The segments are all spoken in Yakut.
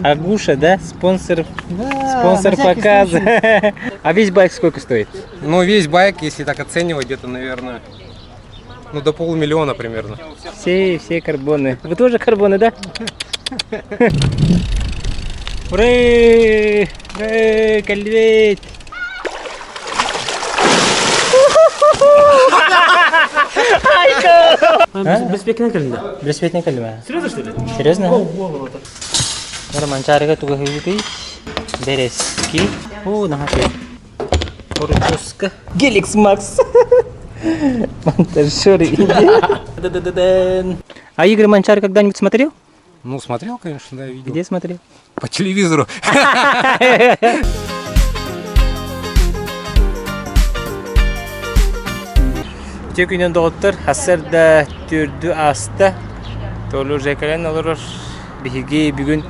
Агуша, да? Спонсор, Да, спонсор на всякий показа. случай. А весь байк сколько стоит? Ну, весь байк, если так оценивать, где-то, наверное, ну, до полумиллиона примерно. Все карбоны. Вы тоже карбоны, да? Ура! Ура! Кальвет! Беспекine кэллэ. Бреспетне кэллим. Серьезно, что ли? Серьезно? Манчаарыга туга хыбытый. Берески. О, нахапе. Оручуска. Геликс Макс. Монтажеры. А игры Манчары когда-нибудь смотрел? Ну, смотрел, конечно, да, видел. Где смотрел? По телевизору. Үтүө күнүнэн доҕоттор, сарсыарда төрдү ааста. Толу уже кэлэн олорор. Биһиги бүгүн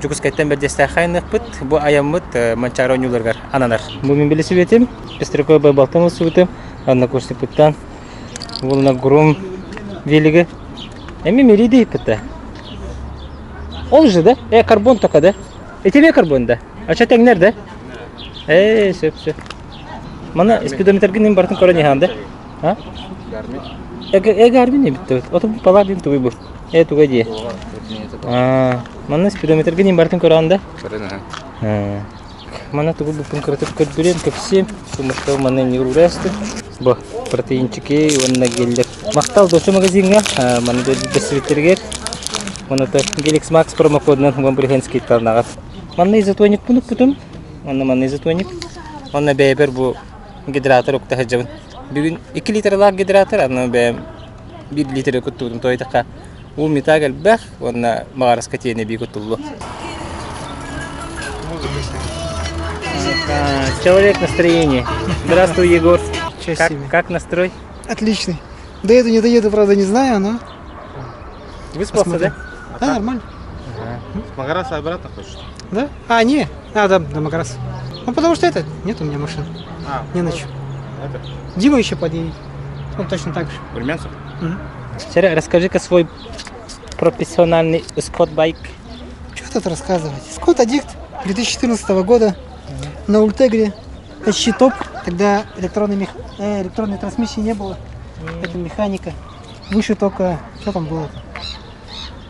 Дьокуускайтан Бэрдьигэстээххэ айанныахпыт. Бу айаммыт Манчаары оонньууларыгар ананар. Бу мин билисибитим, Пестряков балтым ылсыбытым, однокурсникпыттан Волна Гром велиги. Эми мериде иппитэ. Ол же, да? Карбон только, да? Этеме карбон, да? А что тэҥнэр, да? Сөп, сөп. Мана спидометргин им бартын көрөн иһэн, да? А? Эгэ Гармин не битте. Ото бу палар дин тугуй бу. Э тугай дии. А, манна спидометргин им бартын көрөн да? А. Мана тугу буппун кыратып көрдүрем, кэпсиэм. Сумушка манна не урасты. Бу протеинчики уонна геллер. Махтал досу магазиҥҥа, манна бэсибиттэригэр. Маната Геликс Макс промокодунан уон бырыһыан скидкаланаҕыт. Манна изотоник пунукпутум. Онно манна изотоник. Онно бэйэбэр бу гидратор укта сылдьабын. Бүгүн 2 литрлаах гидратор, аны бэйэм 1 литр куттубутум тоойдохха уу метак элбэх уонна маҕараска тиэнэ эбии куттуллу. Человек настроение. Здравствуй, Егор. Честь себе. Как настрой? Отличный. Доеду, не доеду, правда, не знаю, но... Выспался, да? Да, нормально. С Магараса обратно хочешь? Да? А, не. А, да, до Магараса. Ну, потому что это... Нет у меня машин. А, Не на чем. это? Дима еще подъедет. Он точно так же. Румянцев? Серега, расскажи-ка свой профессиональный скот-байк. Что тут рассказывать? Скотт Аддикт 2014 года на Ультегре. Почти топ. Тогда электронной трансмиссии не было. Это механика. Выше только... Что там было-то?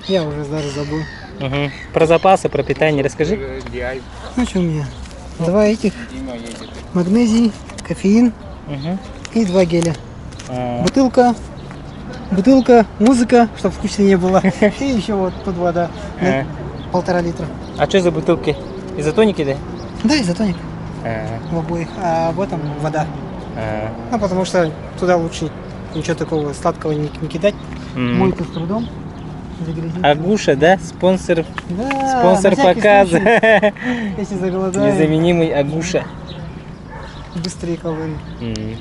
Я уже даже забыл. Угу. Про запасы, про питание расскажи. Ну что у меня? Два этих. Магнезий, кофеин и два геля. Бутылка, бутылка, музыка, чтобы скучно не было. И еще вот тут вода. На 1,5 литра. А что за бутылки? Изотоники, да? Да, изотоник в обоих. А в этом вода. Ну, потому что туда лучше ничего такого сладкого не кидать. Мойка с трудом. Агуша, да? Спонсор, Да, спонсор на всякий показа. случай, если заголодаем, Незаменимый Агуша. быстрее калории.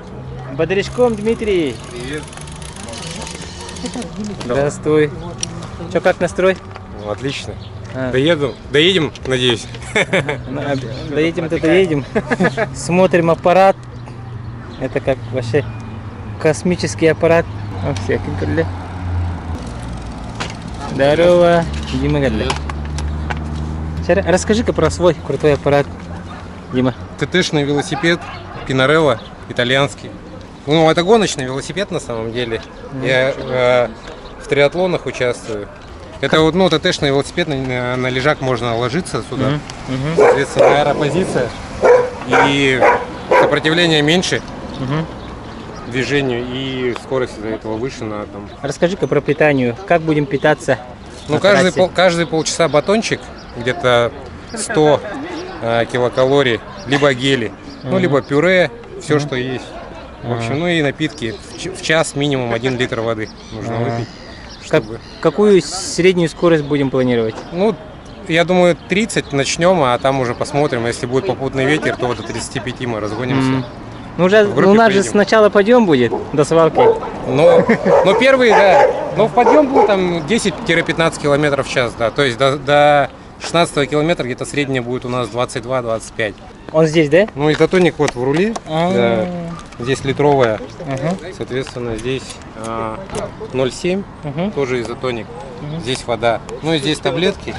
Бодрячком, Дмитрий. Привет. Здравствуй. Че, как настрой? Ну, отлично. А. Доеду. Доедем, надеюсь. Доедем-то доедем. Смотрим аппарат. Это как вообще космический аппарат. О, всякий кэллэ. Здорово, Дима кэллэ. Расскажи-ка про свой крутой аппарат, Дима. ТТшный велосипед Пинарелло, итальянский. Ну, это гоночный велосипед на самом деле. Я в триатлонах участвую. Это вот, ну, ТТшный велосипед, на лежак можно ложиться сюда. Соответственно, аэропозиция. И сопротивление меньше движению, и скорость из-за этого выше на там. Расскажи-ка про питание. Как будем питаться? Ну, каждые полчаса батончик, где-то 100 килокалорий, либо гели, ну, либо пюре, все, что есть. В общем, ну и напитки. В час минимум 1 литр воды нужно выпить. Чтобы... Какую среднюю скорость будем планировать? Ну, я думаю, 30 начнем, а там уже посмотрим. Если будет попутный ветер, то до 35 мы разгонимся. Ну, уже, у нас же сначала подъем будет до свалки. Но первый, да. Но в подъем был там 10-15 километров в час, да. То есть до 16 километра где-то средняя будет у нас 22-25. Он здесь, да? Ну, изотоник вот в руле. Да. Здесь литровая. Соответственно, здесь 0,7, тоже изотоник. Здесь вода. Ну и здесь таблетки.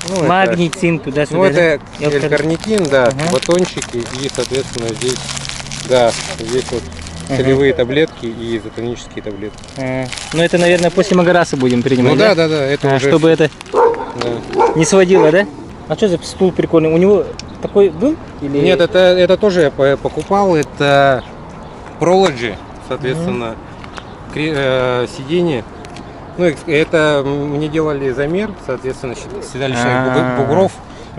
Ну, Магний, цинк, туда-сюда. Ну, это да? L-карнитин, да, батончики и, соответственно, здесь, да, здесь вот солевые таблетки и изотонические таблетки. Ну, это, наверное, после Магараса будем принимать, Ну да, да, да, это А, уже... Чтобы это да. не сводило, да? А что за стул прикольный? У него такой был? Или... Нет, это тоже я покупал, это Prology, соответственно, сиденье. Ну, это мне делали замер, соответственно, седалищных А. бугров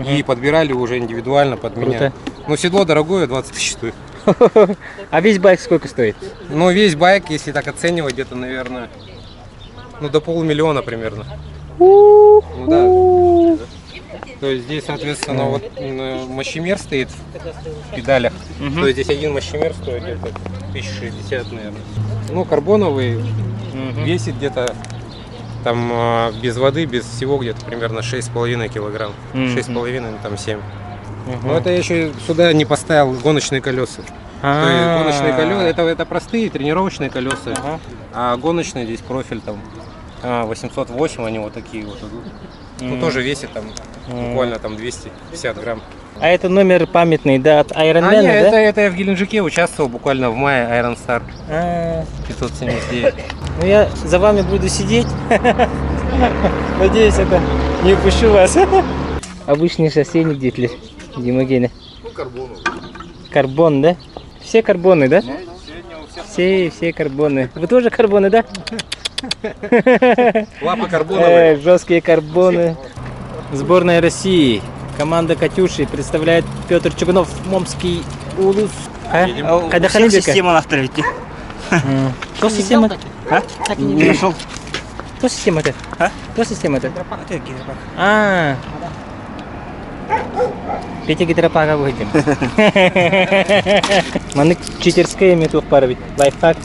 и подбирали уже индивидуально под меня. Круто. Ну, седло дорогое, 20 тысяч стоит. А весь байк сколько стоит? Ну, весь байк, если так оценивать, где-то, наверное, ну, до полумиллиона примерно. Ну да. То есть здесь, соответственно, вот мощемер стоит в педалях. То есть здесь один мощемер стоит где-то 1060, наверное. Ну, карбоновый весит где-то там без воды, без всего где-то примерно 6,5 килограмм. 6,5, ну, там 7. Но это я еще сюда не поставил гоночные колеса. То есть гоночные колеса, это простые тренировочные колеса, а гоночные здесь профиль там 808, они вот такие вот идут. Ну, тоже весит там буквально там 250 грамм. А это номер памятный, да, от Iron А, Man, не, да? это я в Геленджике участвовал буквально в мае Iron Star А, 579. ну я за вами буду сидеть. Надеюсь, это не упущу вас. Обычный шоссейник где Димогена. Ну, карбоновый. Карбон, да? Все карбоны, да? Все карбоны. Вы тоже карбоны, да? Лапы карбоновые. Жесткие карбоны. Сборная России. Команда Катюши представляет Петр Чугунов, Момский Улус. Едем. Когда Халибека? Система настроить. Что система? А? Не нашел. Что система это? А? Что система это? Это гидропак. А. Петя гидропака выйдем. Маннык читерская метух пара ведь. Лайфхак.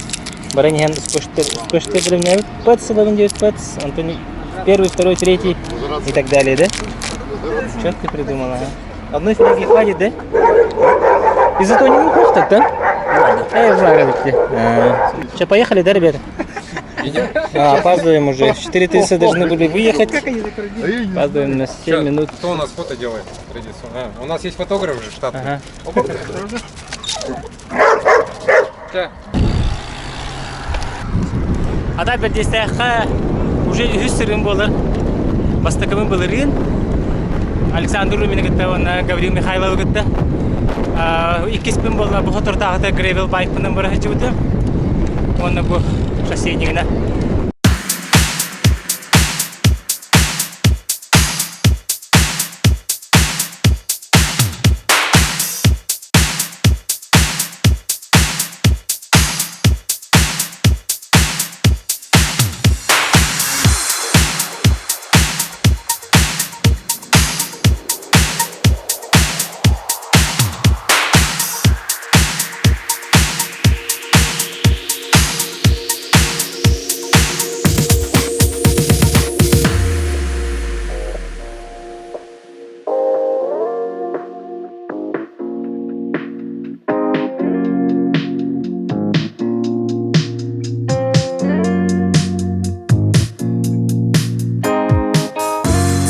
Бараньян скошты применяют. Пац, 9 пац. Антони первый, второй, третий и так далее, да? Что ты придумала? А? Одной фляги хватит, да? И зато не мухов так, да? Эй, Сейчас поехали, да, ребята? А, опаздываем уже. В 4.30 должны были выехать. Опаздываем на 7 Чё, минут. Кто у нас фото делает традиционно? А, у нас есть фотограф же штатный. Ага. Чё? Ата бэрдиэстээххэ уже үһүс сырыым буолар. Бастакыбын былырыын Александр Румины кытта уонна Гаврил Михайловы кытта. Иккиспин буолла бу соторутааҕыта гревел байкпынан бара сылдьыбытым. Уонна бу шоссейнигинэ.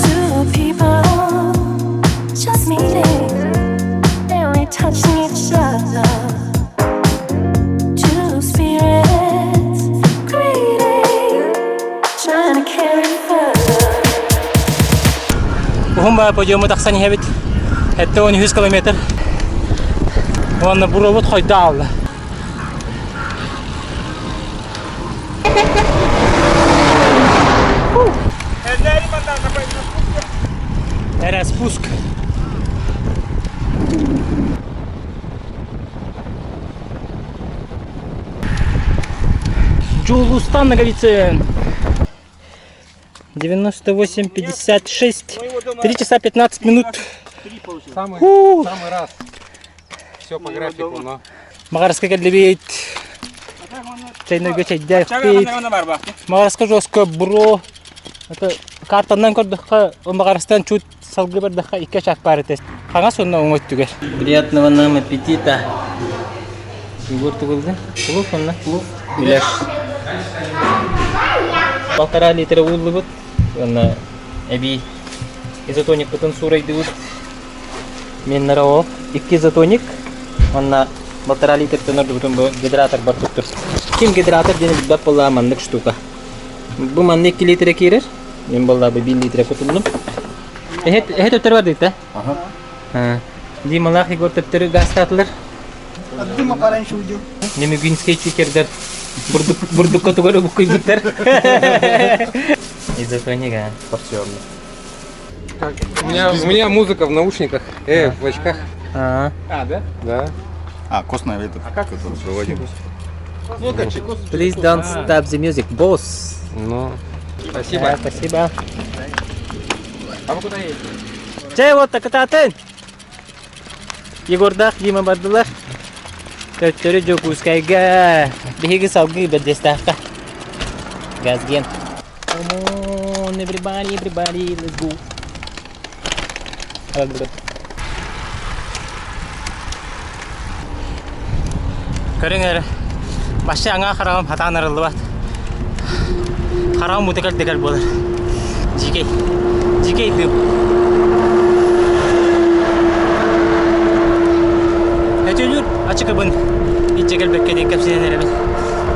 Two people just meeting, and we touching each other. Two spirits greeting, trying to carry further. Уһун баа подиуму тахсан иһэбит. 73 километр. Уонна буруобут хойдо аалла. Эрэ спуск. Джулустан Наговицын. 98.56. 3 часа 15 минут. Самый, Фу. самый раз. Все по графику, но... Маҕараска кэллибит. Чайнойга чэйдээхпит. Маҕараска жестко бро. Это картаннан көрдөххө, Маҕарастан чуть салгыы бардахха икки чаас баар этэ. Хаҥас уонна уҥа өттүгэр. Приятного нам аппетита. Егор тугулды? Плов онно? Плов. Гуляш. Полтора литра ууллубут. Уонна эбии. Изотоникпытын суурайдыбыт. Мен ол икки изотоник. Онна полтора литртэн ордубутун бу гидратор бар туттур. Ким гидратор диэни билбэт буоллаҕа маннык штука. Бу манна 2 литре киирэр. Мен буоллаҕа бу 1 литре кутуннум. Эһэт эһэт өттөр бар дикта. Ага. Дималаах Егор төптөрү газтаатылар. От дыма пораньше уйдем. Немюгинский чикердер бурдукка тугар буккуйбуттар. Изотоник, а? Порционно. У меня музыка в наушниках, в очках. А, А, да? Да. А, костная этот, который проводим. Please don't stop the music, boss. Ну, спасибо. Да, спасибо. А вы куда едете? Чэ, вот кытаатын. Егордаах Дима бардылар. Төттөрү Дьокуускайга биһиги салгыы Бэрдьигэстээххэ. Газген. Come on, everybody, everybody, let's go. Көрүҥ эрэ, бачча аҥаа хараҕым хатаан арыллыбат. Хараҕым мутукар дэгэр буолар. Дьикэй, дьикэй дым. Өтөлүүр ачыкыбын илдьэ кэлбэккэ диэн кэпсэнэн эрэбин.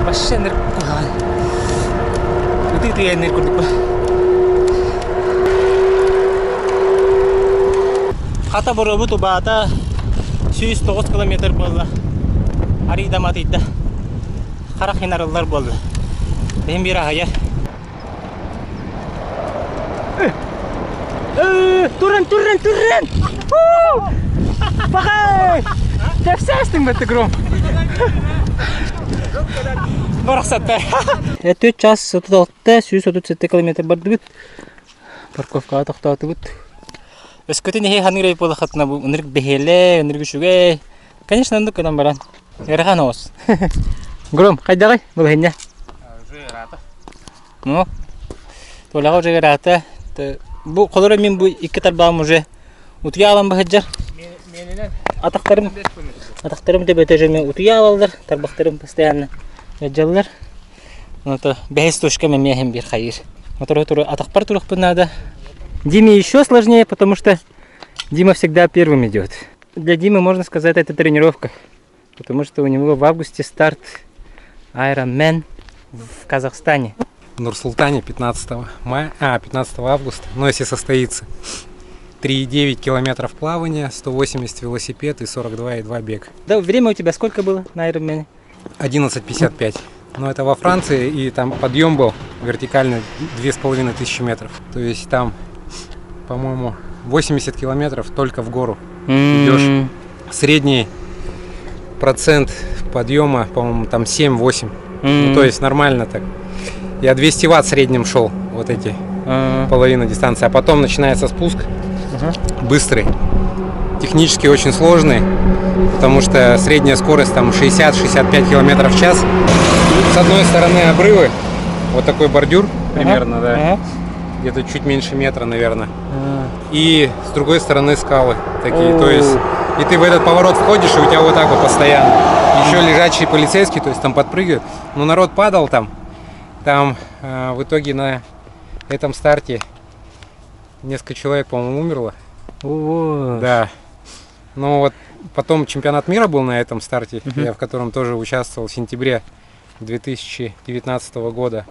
Бачча ынырык куһаҕан. Ытыы-ытыы ынырык курдукпун. Хата боруобут убаата 109 километр буолла. Арыйда матыйда. Харах хинарыллар буолла. Бэһин биир аһайар. Туран, туран, туран! Пахай! Тэпсээстиҥ бэтти гром. Барахсаттар. 4 час 36, 137 километр бардыбыт. Парковкаҕа тохтоотубут. Өскөтүн эһи ханыыр буолахатына бу ынырык бэһиэлэ, ынырык үчүгэй. Конечно, оннук гынан баран. Ыарахан оҕус. Гром, хайдаҕый былаһынньа? Уже ыраата. Ну, Толяҕа уже ыраата. Бу холоро мин бу икки тарбаҕым уже утуйа аалан баһыдьар. Атахтарым атахтарым төбөтө уже мен утуйа аалаллар, тарбахтарым постоянно ыалдьаллар. Это бэһис точка эмиэ биир хайыыр. Мотору атахпар турукпун надо. Диме еще сложнее, потому что Дима всегда первым идет. Для Димы, можно сказать, это тренировка. Потому что у него в августе старт Iron Man в Казахстане. В Нур-Султане 15 мая, а, 15 августа, ну если состоится. 3,9 километров плавания, 180 велосипед и 42,2 бег. Да, время у тебя сколько было на Iron Man? 11,55. Но это во Франции, и там подъем был вертикальный 2500 метров. То есть там, по-моему, 80 километров только в гору. Идешь. Средний процент подъема, по-моему, там 7-8. Ну, то есть нормально так. Я 200 ватт в среднем шел, вот эти половина дистанции. А потом начинается спуск быстрый. Технически очень сложный, потому что средняя скорость там 60-65 километров в час. С одной стороны обрывы, вот такой бордюр примерно, да, где-то чуть меньше метра, наверное. И с другой стороны скалы такие, то есть, и ты в этот поворот входишь, и у тебя вот так вот постоянно. Еще лежачие полицейские, то есть там подпрыгивают. Но народ падал там. Там в итоге на этом старте несколько человек, по-моему, умерло. О, Да. Ну вот потом чемпионат мира был на этом старте, я в котором тоже участвовал в сентябре 2019 года.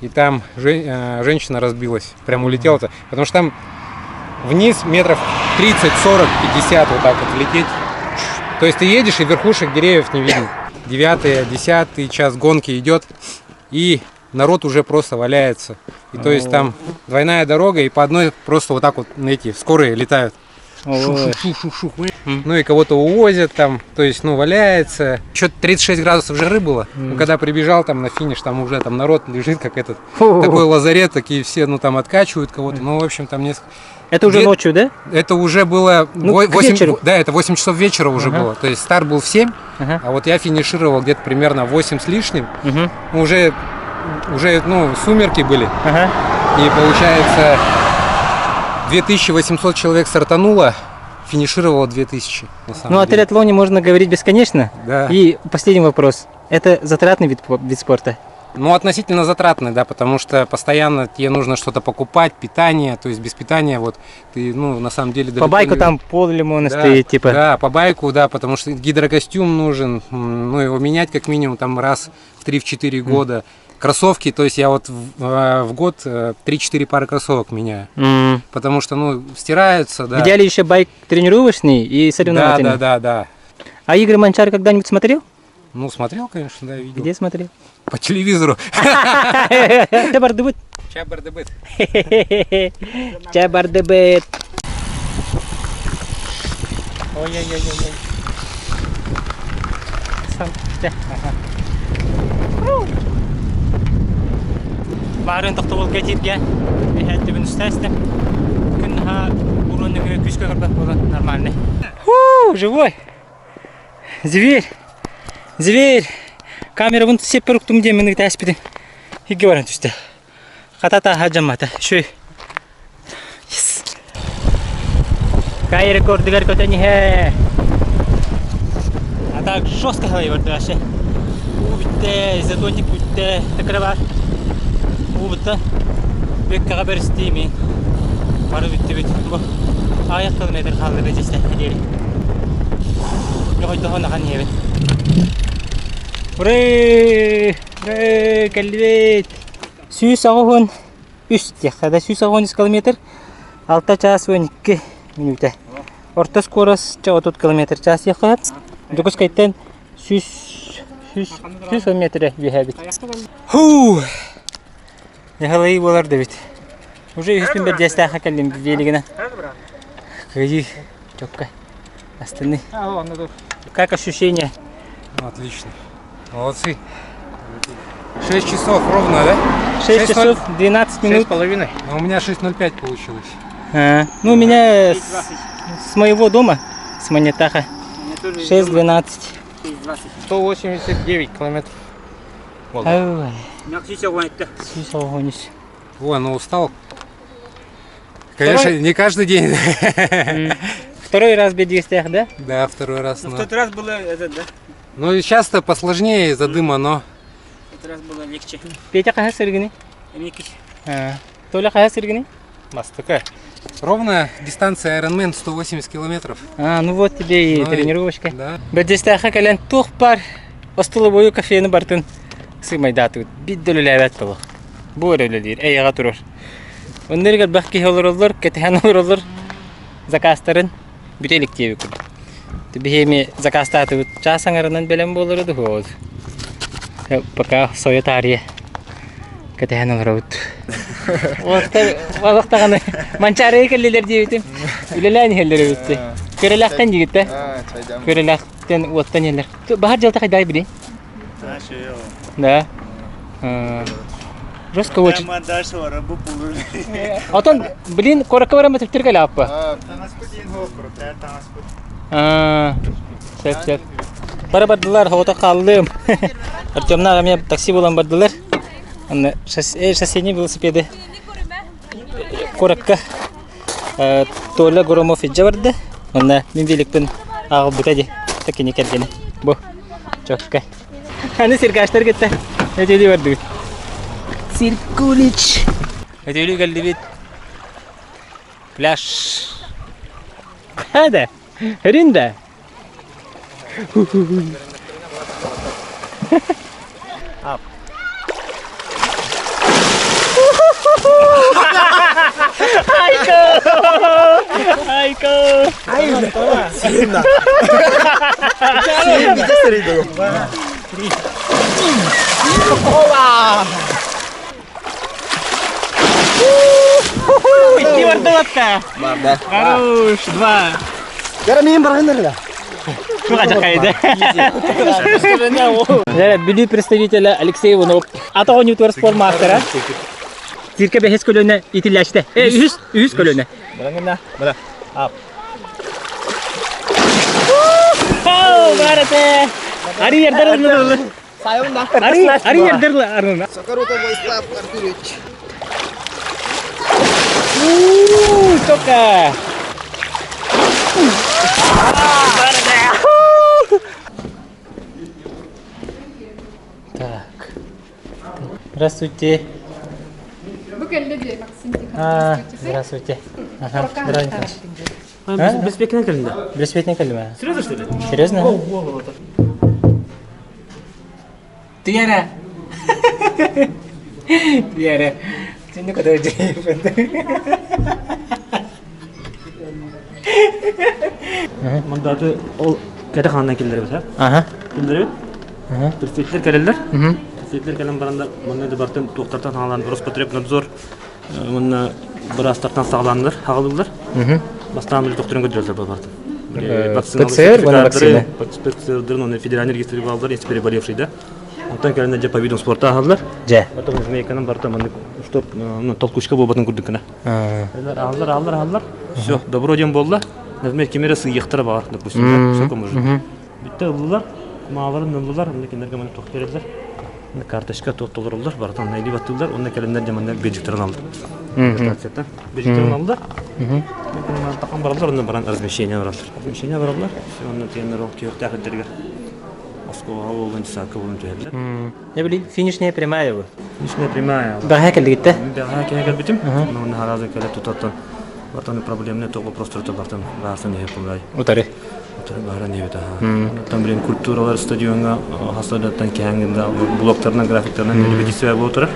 И там женщина разбилась, прям улетела-то. Потому что там вниз метров 30, 40, 50 вот так вот лететь. То есть ты едешь и верхушек деревьев не видно. Девятый, 10-й час гонки идет, и народ уже просто валяется. И то есть там двойная дорога, и по одной просто вот так вот эти скорые летают. Ой. Шух-шух-шух. Ну и кого-то увозят там, то есть, ну, валяется. Еще 36 градусов жары было. Ну, когда прибежал там на финиш, там уже там народ лежит, как этот, Фу. такой лазарет, такие все, ну, там откачивают кого-то. Ну, в общем, там несколько... Это уже ночью, да? Это уже было Ну, к 8, вечеру. да, это 8 часов вечера уже было. То есть старт был в 7, а вот я финишировал где-то примерно 8 с лишним. Мгм. Ну, уже, ну, сумерки были. И получается 2800 человек стартануло, финишировало 2000. На самом Ну, о деле. триатлоне можно говорить бесконечно. Да. И последний вопрос. Это затратный вид спорта? Ну, относительно затратный, да, потому что постоянно тебе нужно что-то покупать, питание, то есть без питания вот ты, ну, на самом деле... По далеко байку не- там пол лимона Да, стоит, типа. Да, по байку, да, потому что гидрокостюм нужен, ну, его менять как минимум там раз в 3-4 года. Кроссовки, то есть я вот в год 3-4 пары кроссовок меняю, потому что, ну, стираются, да. В идеале еще байк тренировочный и Да, соревновательный. да. А игры Манчары когда-нибудь смотрел? Ну, смотрел, конечно, да, видел. Где смотрел? По телевизору. Чэ бардыбыт. Чэ бардыбыт. Чэ бардыбыт. Ой-ой-ой-ой. Баарын тохтобулга тииргэ иһээттибин үстээстэ. Күн наһаа уруон нөҥүө күүскэ көрбөт буолан нормальный. Фу, живой! Зверь! Зверь! Камерабын сиэппэр уктум диэммин ытааспытым. Икки баран түстэ. Хата тааһа дьаммата. Шүй. Yes. Кай рекордыгар көтөн иһэ. А так жестко халай барда вообще. Уу бүттэ, изотоник бүттэ, такара бар. Уу бүттэ. Беккаҕа бэристиими. Бары бүттүбүт. Бу аҕыйах километр хаалла бэдьэстэххэ диэри. Дьоҕойдоһон ахан иһэбин. Уры! Уры! Кэллибит! 183 диэххэ да 183 километр 6 чаас 12 мүнүүтэ. Орто скорость 30 километр час диэххэ сөп. Дьокуускайтан 100 100 110 метрэ үөһээбит. Хуу! Нехалайы буолар да эбит. Уже үһүспүн бэрдиэстээххэ кэллим велигинэ. Кыайыы чокка. Астыны. Как ощущение? Отлично. Молодцы. 6 часов ровно, да? 6 часов 12 минут. Шесть с половиной. А у меня 6.05 получилось. А, ну, у меня с моего дома, с Манитаха, 6.12. 189 километров. Ой, сүүс Ой, ну устал. Конечно, не каждый день. Второй раз бедистях, да? Да, второй раз. Ну, но- в тот раз было это, да? Ну и сейчас-то посложнее из-за дыма, но В тот раз было легче. Петя хаһыс сыргыный? Эмики. Толя хаһыс сыргыный? Мастыка. ровная дистанция Ironman 180 километров. А, ну вот тебе и Ну и- тренировочка. Да. Бэрдьэстээххэ кэлэн туох баар остолобуойу кафены бартын сыымайдаатыбыт. Биир да үлэлээбэт буолуох. Бу эрэ үлэлиир, эйэҕэ турар. Онно элбэх киһи олороллор, кэтэһэн олороллор заказтарын бүтэ илик диэбит курдук. Биһи эми заказтаатыбыт чаас аҥарынан бэлэм буолара дуо? Пока сойо таарыйа кэтэһэн олоробут. Олох даҕаны Манчаарыга кэллилэр диэбитим. Үлэлээн иһэллэр эбит. Көрөлөөхтөн дьигиттэ. Көрөлөөхтөн уоттан иһэллэр. Баһар дьалта хайдай били? Да. Жестко очень. Отон, блин, куоракка баран бөтүктөр кэлэ аппа. Сөп, сөп. Бары бардылар, оҕото хааллым. Артемнаах эмиэ такси булан бардылар. Анна шоссейный велосипеды куоракка Толя Громов илдьэ барда. Онно мин великпин ааҕылбыта дии. Кини кэргэнэ. Бу. Чокка. Аны циркачтар кытта өтөлүү бардыбыт. Циркулич. Өтөлүү кэллибит. Пляж. Хада. Хөрүн да. Айко! Айко! Икки бардыбатта. Бар, Хорош, два. Мин баргыныр Бүлүү представителя Алексей Иванов. Ата оонньуутугар спорт маастара. Циркэ бэһис көлүөнэ итиллээччитэ. Э, үһүс, үһүс көлүөнэ. Бара. Ап. Барате! Ари ердер Ари, ари ердер арына. Сокорута Владислав Артурович. Тока! Так. Здравствуйте. Бу кэллэ дии, Максим А, Тихонович. здравствуйте. Ага, здравствуйте. Беспекинен кэллэ. Беспечный кэллим. Серьезно, что ли? Серьезно? Туяра! Туяра! Синни куда Мандаты ол кэтэх хаанынан киллэрэбит, ха? Ага. Киллэрэбит. Представителлэр кэлэллэр. Представителлэр кэлэн бараннар манна да бартын туохтартан хаалан Роспотребнадзор уонна быраастартан саҕалааннар хаҕалыыллар. Бастаан били тохторун көрдөрөллөр бартын. ПЦР уонна вакцина. ПЦР уонна федеральный регистр бааллар, если переболевший, да? Онтон кэлэн дьэ по видам спорта аһаллар. Дьэ. Потом змейканан барыта маннык чтоб ну, толкучка буолбатын курдук гына. Аһаллар, аһаллар, аһаллар. Все, добро диэн буолла. Например, ким эрэ сыйыахтара баҕар, допустим, да, сколько может. Бүттэ ыллылар, мааларын ыллылар, онно кинилэргэ маны туох биэрэллэр. Карточка туох толороллор, барытын онно илии баттыыллар, уонна кэлэннэр дьэ манна биржиктэрин аллар. Ротацията. Биржиктэрин аллар. Тахан бараллар, онно баран размещение бараллар. Размещение бараллар, все, онно тиэннэр ол түһүөхтээх ирдэригэр оскуолаҕа буоллун, десантка буоллун түһэллэр. Не билин финишная прямая бу. Финишная прямая. Бэҕэһээ кэллигиттэ? Бэҕэһээ кэлэ кэлбитим. Онно харазы кэлэ тутаттан Ватаны проблемный тоҕо просто бартан баарсан иһэ кулай. Утары. Утары бааран иһэбит аха. Онтон билин культуралар стадионга хасадаттан кэһэҥ блоктарынан графиктарынан репетиция буола турар.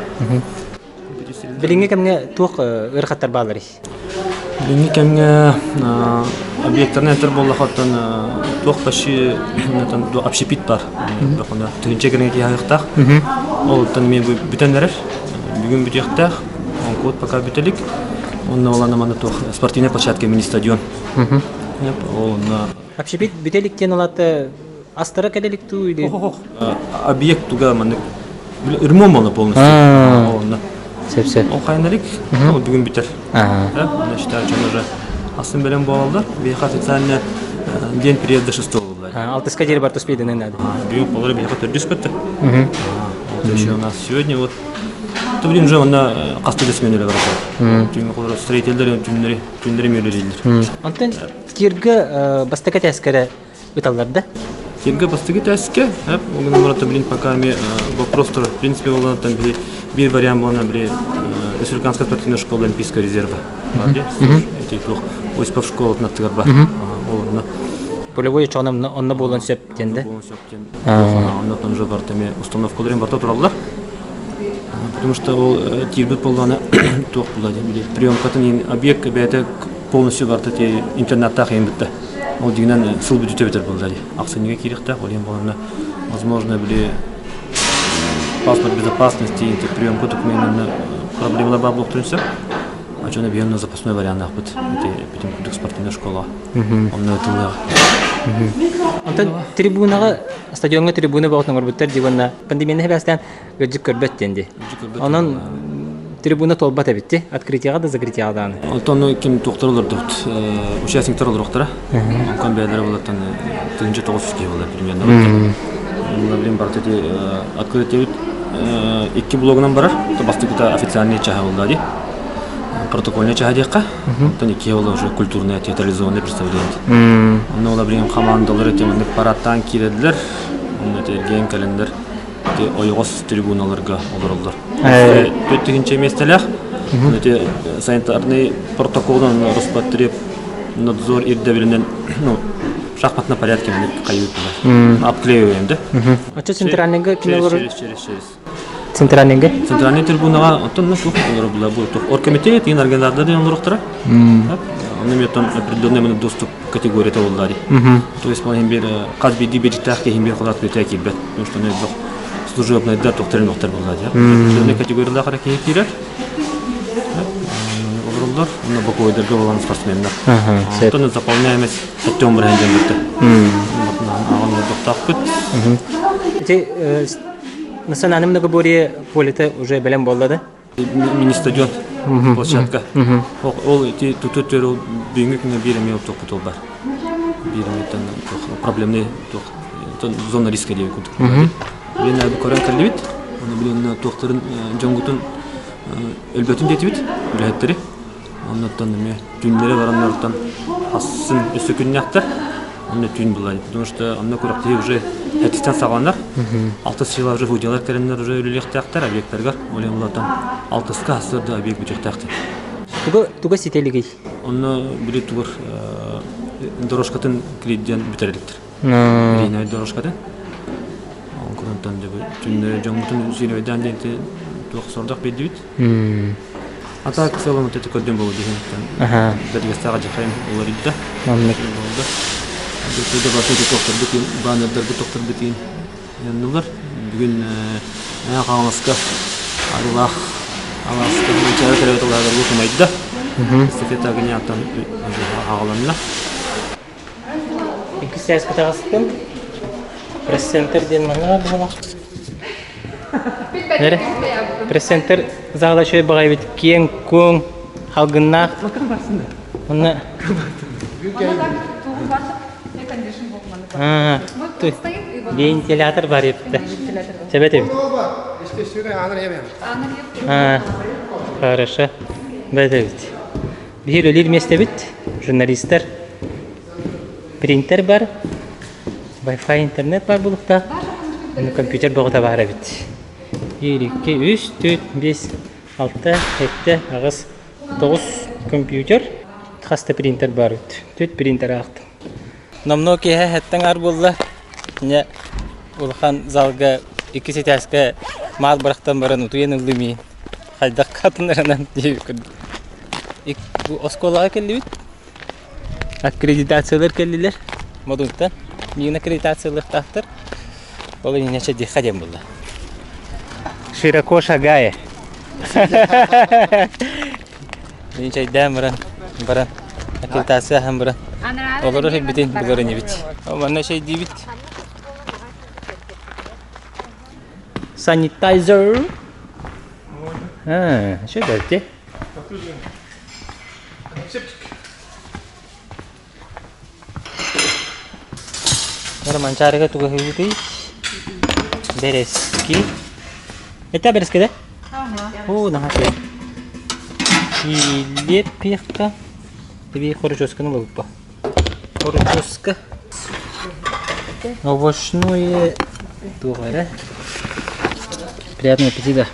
Билиҥҥи кэмҥэ туох ыарахаттар баалларый? Билиҥҥи кэмҥэ объектарынан этэр буоллахаттан туох почти общепит бар. Тыһыынча кэриҥэ киһи аһыахтаах. Ол оттон эмиэ бүтэн эрэр. Бүгүн бүтүөхтээх. Онкуот пока бүтэ илик. Онно олана манна туох спортивная площадка мини-стадион. Ол онно Общепит бүтэ илик диэн улаатта астара кэлэ илик дуу или Объект туга маннык ремонт буолла полностью. Онно. Сөп сөп. Ол хайан илик. Ол бүгүн бүтэр. Да, считаю, что уже астын бэлэм буолаллар. Биһиэхэ официально день приезда шестого была. Алтыска диэри бар туспейденен надо. Бүгүн полары биһиэхэ төрдүс көттө. Вот еще у нас сегодня вот То блин уже онно хаста да сменеле барар. Түүҥҥү холоро строителлэр түүннэри түүннэри мүөлүрүллэр. Онтон тиргэ бастакы тээскэрэ ыталлар да? Тиргэ бастакы тээскэ, ол гынан баран блин пока ми вопрос в принципе болан там били биир вариант болан били Республиканская спортивная школа Олимпийского резерва. Эти туох Осипов школа аттыгар бар. Ол онно Полевой чоҕун онно буолан сөп диэн да? Буолан сөп диэн. Онно уже барта эми установкаларын барта тураллар. Потому что ол тиирбит буоллаҕына туох буолла диэн били приемкатын объект бэйэтэ полностью барта ти интернаттаах иһин бытта. Ол дьиҥинэн сыл бүтүтэ бүтэр буолла дии. Ахсынньыга киириэхтээх, ол иһин буоланна возможно били паспорт безопасности приемка документына проблемалар баар буолуохтарын сөп. Очону биһиэнэ запасной варианнаахпыт. Ити бүтүн курдук спортивная школа. Онно ытыллыаҕа. Онтон трибунаҕа стадиоҥҥа трибуна бөҕөтүн оҥорбуттар дии уонна пандемияны сибээстээн ыалдьыт көрбөт диэн дии. Онон трибуна туолбат эбит дии. Открытиеҕа да закрытиеҕа даҕаны. Онтон ким туохтар олордубут? Участниктар олоруохтара. Онтон бэйэлэрэ булаттан 1900 киһи буолар примерно. Блин, барыта ити открытиебит икки блогунан барар. Бастакыта официальный чаһа буолла дии. Протокольная чаһа диэххэ. Оттон икки ол уже культурное театрализованное представление. Онно ола билигин командалар эти маннык парадтаан киирэллэр. Онно эргийэн кэлэннэр ити ойоҕос трибуналарга олороллор. Төрт тыһыынча миэстэлээх. Эти санитарный протоколунан Роспотребнадзор ирдэбилинэн ну, шахматном порядке хайыытылар. Обклеиваем, да? Оччо центральныйга кинолор Через, через, через. Центральныйга? Центральный трибунаҕа оттон ну туох олоробула бу туох оргкомитет иин организатордар диэн олоруохтара. Онно эмиэ определенный доступ категорията буолла дии. То есть мал иһин хас биирдии биэдьиктээх киһи биир холоот бүтэ киирбэт. Потому что ону служебныйдар туохтарын туохтар буолла дии. Определенный категориялаах эрэ киһи киирэр. Олороллор. Онно бокуойдарга болан спортсменнар. Оттон заполняемость сэттион бырыһын диэн бүтэ. Аҕам олордохтоохпут. Ити Национальный многоборье полета уже бэлэм буолла да? Мини-стадион площадка. Ол ити туту төрү бүгүҥҥү күҥҥэ биир эмиэ туохпут ол бар. Биир эмиэ проблемный зона риска диэби курдук. Билин көрөн кэллибит. Оны билин туохтарын дьонгутун өлбөтүн диэтибит үлэһиттэри. Оннуттан эмиэ түүннэри бараннарыттан хассын өссө күннээхтэр. Онно түүн булар. Потому что онно күрэхтэһии уже этистэн саҕаланар. Алтыс сыла уже судьялар кэлэннэр уже үлэлиэхтээхтэр объектарыгар. Ол иһин улаатан алтыска сарсыарда объект бүтүөхтээхтэр. Туга туга ситэ илигий? Онно били тугар дорожкатын клейдиэн бүтэр иликтэр. Ринай дорожкатын. Ол курунтан түннэри дьоммутун сирэйдээн диэн туох сордох биэрдибит. А так в целом вот это көрдүм болу диһин. Бэргэстээх дьахайым уларыйда. Маннык. Болду. Дьэ барыта тохторбут баннердарбыт тохторбут яннулар. Бүгүн Хаҥаласка Арылаах алааска Манчаары төрөөбүт алааһыгар умайда. Эстафета огняттан аҕаланна. Иккис сээскэ таҕыстым. Пресс-центр диэн манна быһалаах. Нere? Пресс-центр заала үчүгэй баҕайыбыт киэҥ-куоҥ, халгыннаах. Онно вентилятор бар эбит. Сөбөт эбит. Хорошо. Бэт эбит. Биһир өлүүр миэстэбит, журналистар принтер бар, Wi-Fi интернет бар булуктаах, компьютер бөҕөтө баар эбит. 1, 2, 3, 4, 5, 6, 7, 8, 9 компьютер, хас да принтер бар эбит. Түөрт принтер аахтым. Номнуо киэһэ сэттэн аар буолла. Иньэ улахан залга иккис этээскэ маал бырахтан баран утуйан ыллым ии. Хайдах хатынарынан диэбит курдук. Бу оскуолаҕа кэллибит. Аккредитациялар кэллилэр. Модунтан. Миигин аккредитациялыахтаахтар. Ол иннинэ чэдиэххэ диэн буолла. Широко шагая. Мин чэйдээн баран, баран, аккредитация аһан баран, олорор сирбитин булар инибит. Манна чэйдиибит. Санитайзер. А, что это? Манчаарыга тугу ыһыыбытый? Бэрэски. Это бэрэски да? Оо, наһаа үчүгэй. Килиэп пиэххэ. Эбии хоручуосканы ылбыппа. Хоручуоска. Овощное туох эрэ. Приятного аппетита.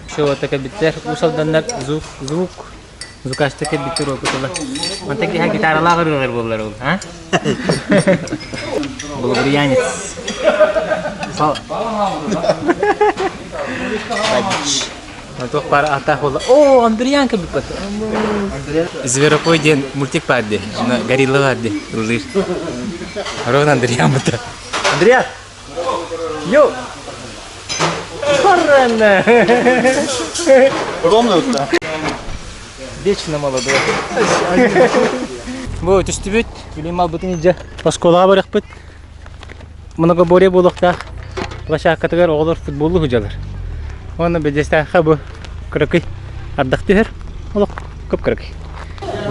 Все, кэлбиттэр. Уус Алданнар звук, звук, звукачта кэлбиттэр уопутула. Мантан киһи гитаралаах ырыалар буоллар ол, а? Благориянец. Туох баар атаах буолла. О, Андриан кэлбит Зверопой диэн мультик баар дии. Горилла баар дии. Ыллыыр. Ровно Андриан быта. Андриан! Йо! Барана! Ровно вот так. Вечно молодой. Бу түстүбүт, билим албытын илдьэ оскуолаҕа барыахпыт. Многоборье буолуохтаах площадкатыгар оҕолор футболу сылдьаллар. Уонна Бэдьэстээххэ бу кыракый ардах түһэр. Олох кып-кыракый.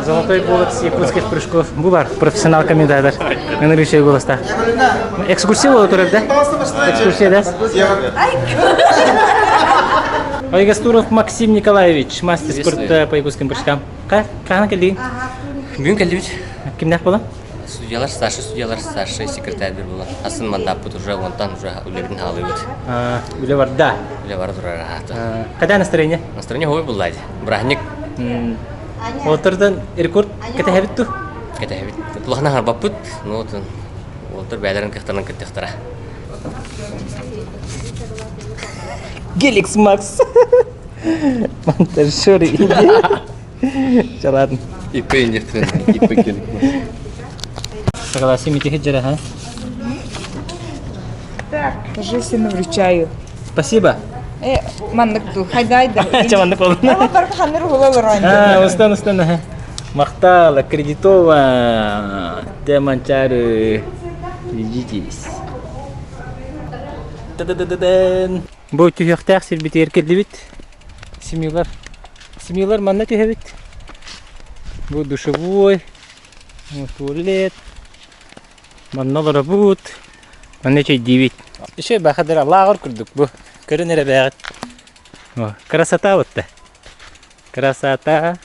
Золотой голод якутских прыжков. Бу бар профессионал комментатор. Ынырышы голостаах. Экскурсия буола турар да? Экскурсия да? Ойгастуров Максим Николаевич, мастер спорта по якутским прыжкам. Хаһан кэллигин? Бүгүн кэллибит. Кимнээх буолан? Судьялар, старший судьялар, старший секретарь буолан. Атын мандаппыт уже онтон уже үлэбитин хаалыыбыт. Үлэ барда. Үлэ бара турар аата. Когда настроение? Настроение хой булла Браһынньык. Уолтардан рекорд кэтэһэбит ту? Кэтэһэбит. Улахан аһарбаппыт, ну вот уолтар бэйэлэрин кыахтарынан кыттыахтара. Геликс Макс. Монтажер Чалатын. ИП инжектен, ИП Геликс Макс. Согласен, митихи жара, ха? Так, торжественно вручаю. Спасибо. Э, маннык ду, хайдайда. Чэ, маннык болдун. Ама барка ханныр ула А, устан, устан. Махтал, аккредитован. Те манчары. Ведитесь. Та-да-да-да-дэн. Бу түһүөхтээх сирбитигэр кэллибит. Семилар. Семилар манна түһэбит. Бу душевой, туалет. Манна олоробут, манна чэйдиибит. Үчүгэй баахадыра лааҕыр курдук бу. Көрөн эрэ бээҕит. О, красота вот Красота.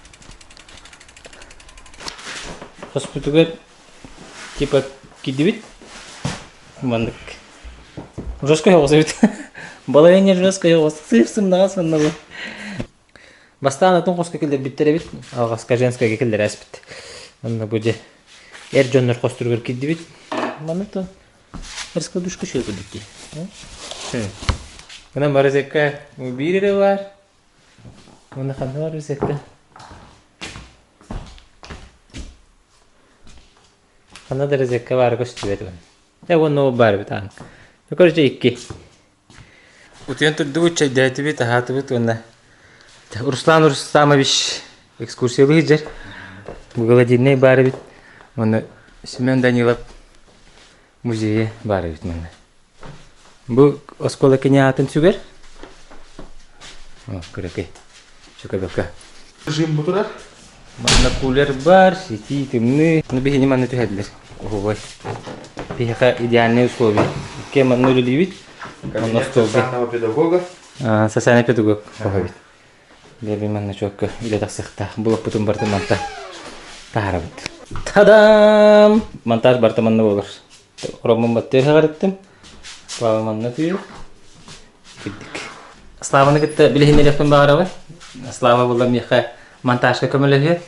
Хоспутугар типа киирдибит. Маннык. Жестко оҕус эбит. Балайынньа жестко оҕус. Сыыр сымнаҕас манна бу. Бастаан атын хоско киллэрбиттэр эбит. Алҕаска женскайга киллэрээспит. Манна бу дьэ эр дьоннор хосторугар киирдибит. Манна то раскладушка үчүгэй курдук дии. Мына морозилка биир эрэ баар. Уонна ханна баар розетка? Ханна да розетка баара көстүбэт уон. Э уонна ол баар эбит аан. Короче икки. Утуйан турдубут, чэйдээтибит, аһаатыбыт уонна Руслан Рустамович экскурсиялыы сылдьар. Гладильнай баар эбит. Уонна Семен Данилов музейа баар эбит манна. Бу оскуола кини аатын сүгэр. О, кыракый. Чөкөбөкө. Режим бутурар. Манна кулер бар, ситии, тымныы. Ну, биһини манна түһэллэр. Уһугай. Биһиэхэ идеальные условия. Икки манна үлэлиибит. Онно Кабинет социального педагога. Социальный педагог хоһобит. Биэби манна чуокка үлэ тахсыахтаах. Булаппытын барытын манта таһаарабыт. Та-дам! Монтаж барыта манна буолар. Ороммун баттыа саҕарыттым. Слава манна түйүр. Кирдик. Славаны кытта билиһиннэриэхпин баҕарабын. Слава була миэхэ монтажка көмөлөһүө.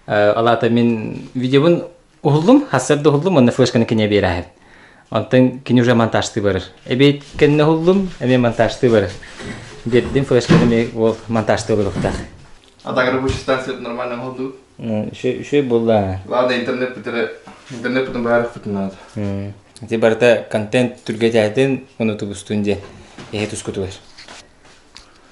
Алаата мин видеобун уһуллум, хассар да уһуллум, уонна флешканы киниэ биэрээһин. Онтон кини уже монтажтыы барар. Эбиэт кэннэ уһуллум, эмиэ монтажтыы барар. Биэрдим флешканы эмиэ ол монтажтыы олоруохтаах. А так рабочая станция нормально голду. Үчүгэй буолла. Главное интернет бүтэрэ интернет бүтэн баарыхпытын надо. Ити барыта контент түргэтээтин, ону тубустун диэн эһи тускутугар.